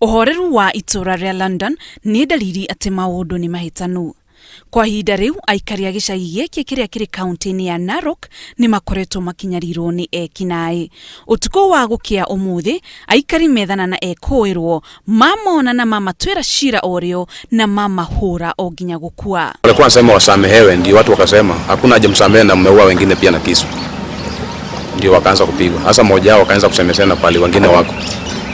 Ũhoreru wa itũũra rĩa London nĩ ndariri atĩ maũndũ nĩ mahĩtanu. Kwa ihinda rĩu, aikari a gĩcagi gĩkĩ kĩrĩa kĩrĩ kaunti-inĩ ya Narok nĩ makoretwo makĩnyarirwo nĩ ekinaĩ. Ũtukũ wa gũkĩa ũmũthĩ, aikari methana na ekũĩrwo, mamona na mamatuĩra cira o rĩo na mamahũra o nginya gũkua. Walikuwa wanasema wasamehewe, ndio watu wakasema hakuna haja msamehe na mmeua wengine pia na kisu, ndio wakaanza kupigwa. Sasa mmoja wao wakaanza kusemezana pale, wengine wako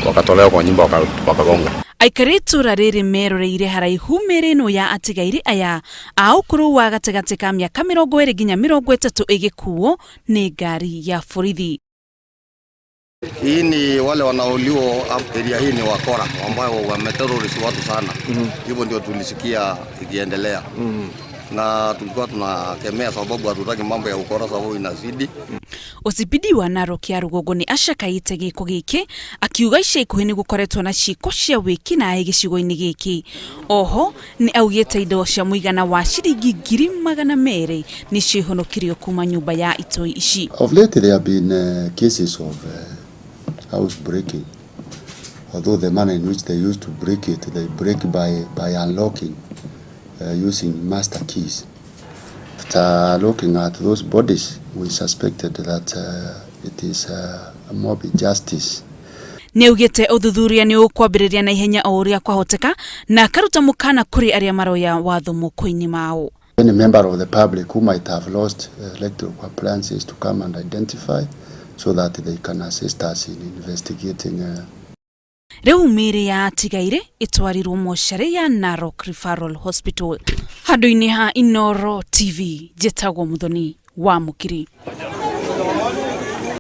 wakatolewa kwa nyumba wakagongwa. Aikari itũra rĩrĩ meroreire haraihu mĩĩrĩ ĩno ya atigairĩ aya a ũkũrũ wa gatagatĩ ka mĩaka 20 nginya 30 ĩgĩkuo nĩ ngari ya borithi. Hii ni wale wanaouliwa area hii ni wakora ambao wameterrorize watu sana. Hivyo ndio tulisikia ikiendelea. Na tulikuwa tunakemea sababu hatutaki mambo ya ukora sababu inazidi. OCPD wa Narok ya rũgongo nĩ acakaĩte gĩko gĩkĩ, akiuga ica ikuhĩ nĩ gũkoretwo na ciĩko cia wĩkinaĩ gĩcigo-inĩ gĩkĩ. Oho nĩ augĩte indo cia mũigana wa ciringi 200,000 nĩcio ihonokirio kuma nyũmba ya itoi ici. Of late there have been cases of house breaking. Although the manner in which they used to break it, they break by unlocking using master keys. After looking at those bodies, we suspected that it is a mob justice. Nĩ augĩte ũthuthuria nĩ ũkwambĩrĩria na ihenya o ũrĩa kwahoteka na akaruta mũkana kũrĩ arĩa maroya watho moko-inĩ mao. Any member of the public who might have lost electrical appliances to come and identify so that they can assist us in investigating. Rĩu mĩĩrĩ ya atigaire ĩtwarirwo mocarĩ ya Narok Referral Hospital. Handũ-inĩ ha Inooro TV, njĩtagwo Muthoni wa Mũkiri.